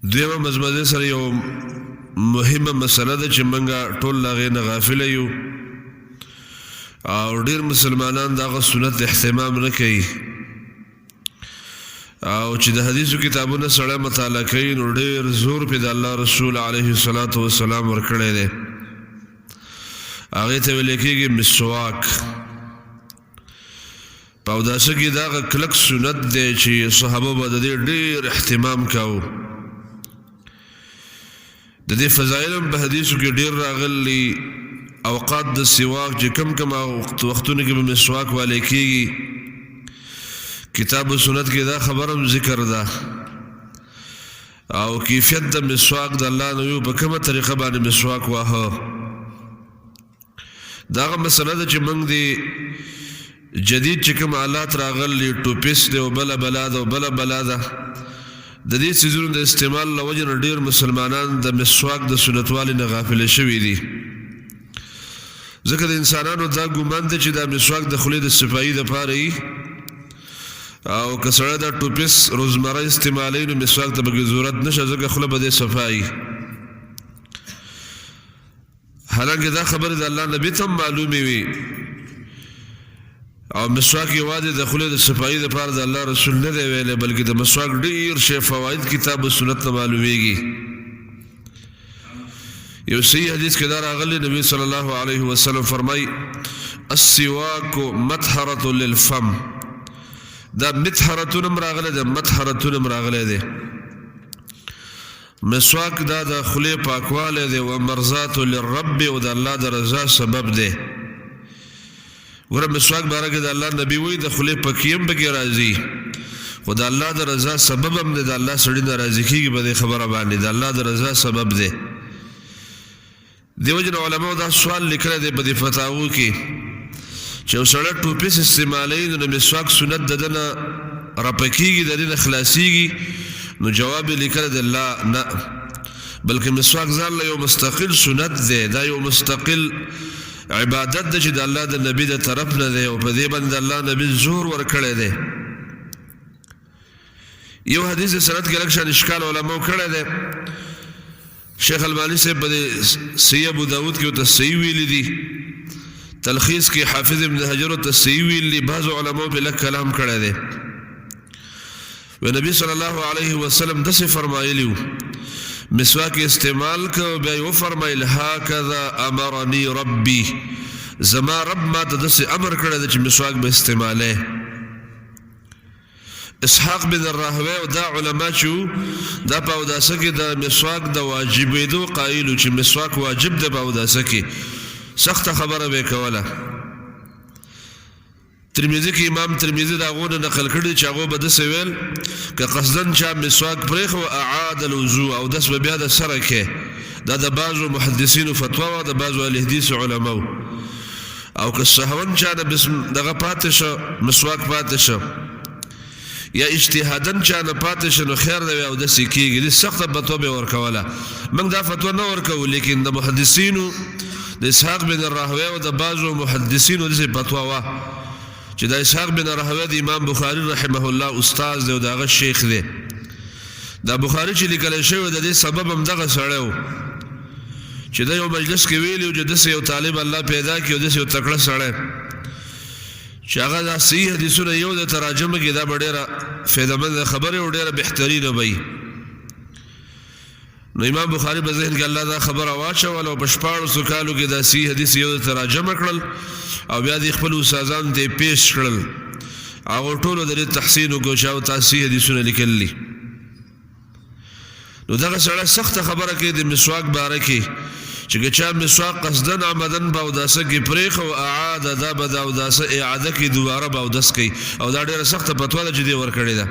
دویمه مزمزه سره یو مهمه مسله ده چې منګه ټول لاغې نه غافل یو او ډیر مسلمانان دغه سنت اهتمام نه کوي، او چې د حدیثو کتابونه سړی مطالعه کوي نو ډیر زور په د الله رسول علیه الصلاۃ والسلام ورکړی دی. هغه ته ویل کېږي مسواک. په اوداسه کې دا کلک سنت دی چې صحابه به د دې ډیر اهتمام کاوه. د دې فضایل هم په حدیثو کې ډیر راغلي. اوقات د سواک چې کم کم وختونو کې به مسواک والے کېږي، کتاب و سنت کې دا خبره هم ذکر ده. او کیفیت د مسواک د الله نبی په کومه طریقه باندې مسواک واهه، داغه مسله ده چې موږ دی جدید چې کوم آلات راغلي، ټوپیس دی او بله بلا ده او بله بلا ده، د دې څیزونو د استعمال له وجې نه ډېر مسلمانان د مسواک د سنتوالي نه غافل شوي دي. ځکه د انسانانو دا ګمان دی چې دا مسواک د خولې د صفایي دپاره وي، او که سړی دا ټوپیس روزمره استعمالوي نو مسواک ته پکې ضرورت نشته، ځکه خوله به دې صفا وي. حالانکه دا خبره د الله نبی ته معلومې وي، او مسواک یوازې د خولې د صفایي دپاره د الله رسول نه دی ویلی، بلکې د مسواک ډېر شی فواید کتاب و سنت نه معلومیږي. یو صحیح حدیث کې دا راغلی، نبی صلی الله علیه وسلم فرمایي السواک مطهرة للفم. دا مطهرتون هم راغلی دی، مطهرتون هم راغلی دی. مسواک دا د خولې پاکوالی دی، و مرضات للرب، او د الله د رضا سبب دی. ګوره مسواک باره کې د الله نبی وایي د خولې پاکي هم پکې راځي، خو د الله د رضا سبب هم دی. د الله سړي نه راضي کېږي په دې خبره باندې، د الله د رضا سبب دی. دیو جن علماء دا سوال لیکلی دی په دې فتاوو کې چې یو سړی ټوپیس استعمالوي نو د مسواک سنت د ده نه رپه کېږي، د دې نه خلاصېږي؟ نو جواب یې لیکلی دی لا، نه، بلکې مسواک ځان له یو مستقل سنت دی، دا یو مستقل عبادت دی چې د الله د نبي د طرف نه دی، او په دې باندې د الله نبي زور ورکړی دی. یو حدیث سند کې لږ شان اشکال علماو کړی دی. شیخ البانی صاحب په صحیح ابو داود کې ورته صحیح ویلي دي، تلخیص کې حافظ ابن حجر ورته صحیح ویلي دي، بعضو علماو پرې لږ کلام کړی دی. و نبی صلی الله علیه وسلم داسې فرمایلی وو، مسواک استعمال که بیا یې وفرمایل هکذا امرني ربي، زما رب ما ته داسې امر کړی دی چې مسواک به استعمالی. اسحاق بن الراهوی او دا علما چې دا په اوداسه کې د مسواک د واجبېدو قایل چې مسواک واجب دی په اوداسه کې، سخته خبره به کوله. ترمذي کې امام ترمذي د هغو نه نقل کړي چې هغو به داسې ویل که قصداً چا مسواک پرېښو اعاد الوضوء، اودس به بیا د سره کې. دا د بعضو محدثینو فتوا وه، د بعضو اهل حدیث علماو. او که سهواً چا نه بسم دغه پاتې شو، مسواک پاتې شو، یا اجتهاداً چا نه پاتې شو، نو خیر دی او داسې کېږي. دې سخته فتوا به ورکوله. موږ دا فتوا نه ورکوو، لیکن د محدثینو د اسحاق بن الراهوی او د بعضو محدثینو داسې فتوا وه چې د اسحاق بن راهوی د امام بخاري رحمه الله استاد دی او د هغه شیخ دی. دا بخاري چې لیکل شوی د دې سبب هم دغه سړی و چې د یو مجلس کې ویلي چې داسې یو طالب الله پیدا کړي او داسې یو تکړه سړی چې هغه دا صحیح حدیثونه یو د تراجمه کې، دا به ډېره فایدهمنده خبره او ډېره بهترینه به وي. نو امام بخاري په ذهن کې الله دا خبره واچوله او په 16 کالو کې دا صحیح حدیث یو د تراجمه کړل او بیا دې خپل استادانو ته پیش کړل. هغو ټولو د دې تحسین وکړو چې او تاسو صحیح حدیثونه لیکلي. نو دغه سړی سخته خبره کوي د مسواک باره کې چې که چا مسواک قصداً عمداً په اوداسه کې پرېښ او اعاده، دا به د اوداسه اعاده کوي، دوباره به اودس کوي، او دا ډېره سخته فتوا ده چې دې ورکړې ده.